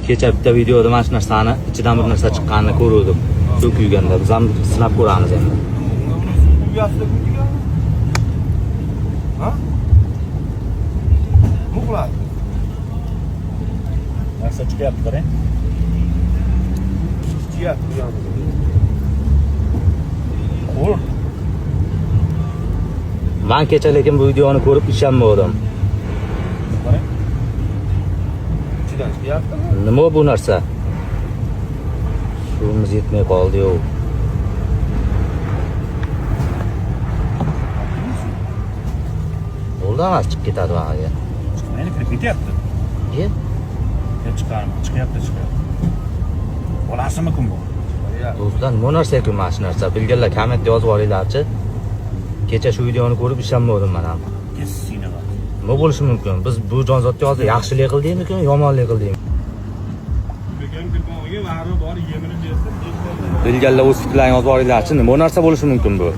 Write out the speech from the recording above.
Kecha bitta videoda mana shu narsani ichidan bir narsa chiqqanini ko'ruvdim. Suv kuyganda biz ham sinab ko'ramiz endi. Uni suv quyasida kuydigan. Ha? Nima qiladi? Narsa chiqyapti, qarang. Chiyapti bu yoqda. Qo'l. Man kecha lekin bu videoni ko'rib ishonmadim. Qarang. Ichidan chiqyaptimi? Nima bu narsa? Suvimiz yetmay qoldi-yu. Bo'ldi, emas, chiqib ketadi bag'aga. Chiqmaydi, kirib ketyapti. Ye? Ya chiqarmi? Chiqyapti, chiqyapti. Bolasimikin bu? Do'stlar, nima narsa ekan mana shu narsa? Bilganlar kommentda yozib yuboringlarchi. Kecha shu videoni ko'rib ishonmadim men ham. Kessina. Nima bo'lishi mumkin? Biz bu jonzotga hozir yaxshilik qildikmikin, yomonlik qildikmi? Bilganlar o'z fikrlarini yozib yuboringlarchi. Nima narsa bo'lishi mumkin bu?